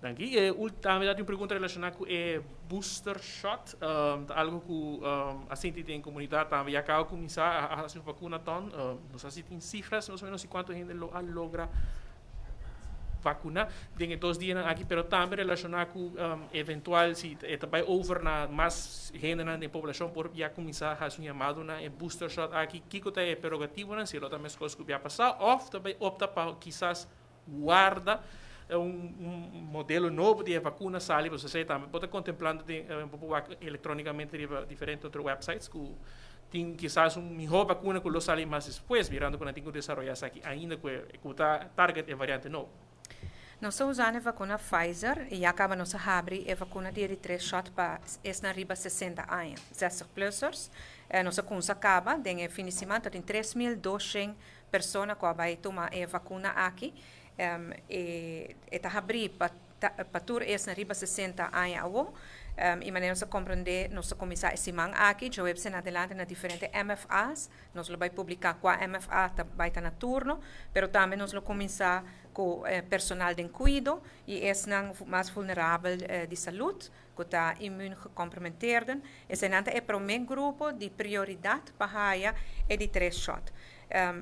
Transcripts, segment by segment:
Danki. E tambe tin un pregunta relashoná ku e booster shot. Ta algu ku a sinti den komunidat tambe ya kaba kuminsá a hasi un vakunaton. No sa si tin sifras mas o menos di kuantu hende lo a logra vakuná den e 2 dianan aki, pero tambe relashoná ku eventual si e ta bai over na mas hendenan den poblashon, por ya kuminsá hasi un yamado na e booster shot aki. Kiko ta e prerogativonan, si lo ta meskos ku bia pasá òf ta bai opta pa kisas warda un modelo nobo di vakuna sali? Bo tambe por ta kontemplando di elektrónikamente riba diferente otro websites ku tin kisas un mihó vakuna ku lo sali mas despues, mirando ku nan tin ku desaroyá esaki ainda ku ta target e variante nobo. Nos ta usando e vakuna Pfizer i ya kaba nos a habri e vakuna di tres shot pa esnan riba 60 aña, 60-plussers. Nos a kuminsá kaba den e fin di siman, tin 3200 persona ku a bai tuma e vakuna aki. E ta habrí pa tur esnan riba 60 aña awo. I manera nos a komprondé, nos a kuminsá e siman aki, djaweps en adelante na diferente MFA's. Nos lo bai publiká kua MFA ta bai ta na turno, pero tambe nos lo kuminsá ku personal den kuido i esnan mas vulnerabel di salú, ku ta immuungecompromitteerden. Eseinan ta e promé grupo di prioridat pa haya e di tres shot.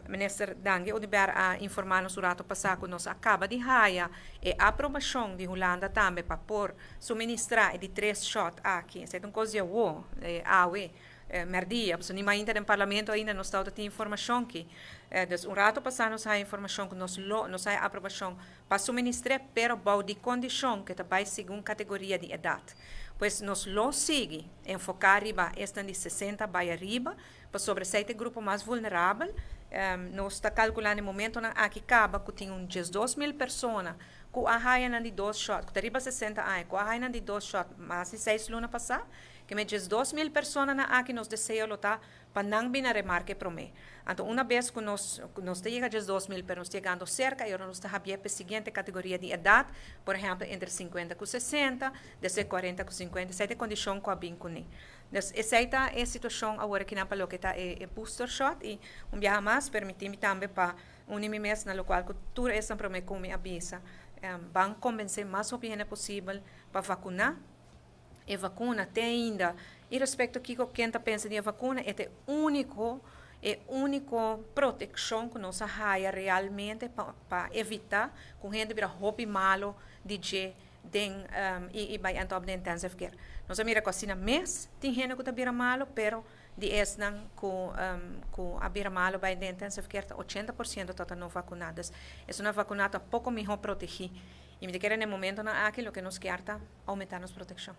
Minister Dangui Oduber a informá nos un ratu pasá ku nos a kaba di haya e aprobashon di Hulanda tambe pa por suministrá e di tres shot aki. Esei ta un kos di awo, awe, merdia, pasobra ni mainta den parlamento ainda nos tabata tin informashon aki. Dus un ratu pasá nos haya informashon ku nos lo nos haya aprobashon pa suministr'é, pero bou di kondishon ku ta bai segun kategoria di edat. Pues nos lo sigui enfoká riba esnan di 60 bai ariba, pasobra esei ta e grupo mas vulnerabel. Nos ta kalkulá na e momentonan aki kaba ku tin un 12.000 persona ku a haya nan di dos shot, ku ta riba 60 aña, ku a haya nan di dos shot mas di 6 luna pasá. Ke men 12.000 personanan aki, nos deseo lo ta pa nan bin na remarke promé. Anto, un bes ku nos ta yega 12.000, pero nos ta yegando serka, i ora nos ta habrié pa e siguiente kategoria di edat, por ehèmpel, entre 50 ku 60, despues 40 ku 50, esei ta e kondishon ku a bin kuné. Dus esei ta e situashon awor akinan pa loke ta e booster shot. I un biaha mas, permití mi tambe pa uni mi mes na lokual ku tur esnan promé ku mi a bisa. Ban konvensé mas hopi hende posibel pa vakuná. E vakuna te ainda, i respekto kiko ken ta pensa di e vakuna, e ta e úniko protekshon ku nos a haya realmente pa evitá ku hende bira hopi malu di dje den i bai end up den intensive care. Nos a mira ku asina mes tin hende ku ta bira malu, pero di esnan ku a bira malu bai den intensive care ta 80% ta no vakuná. Dus esnan vakuná ta poko mihó protegí. I mi ta kere na e momentonan aki loke nos ke ta oumentá nos protekshon.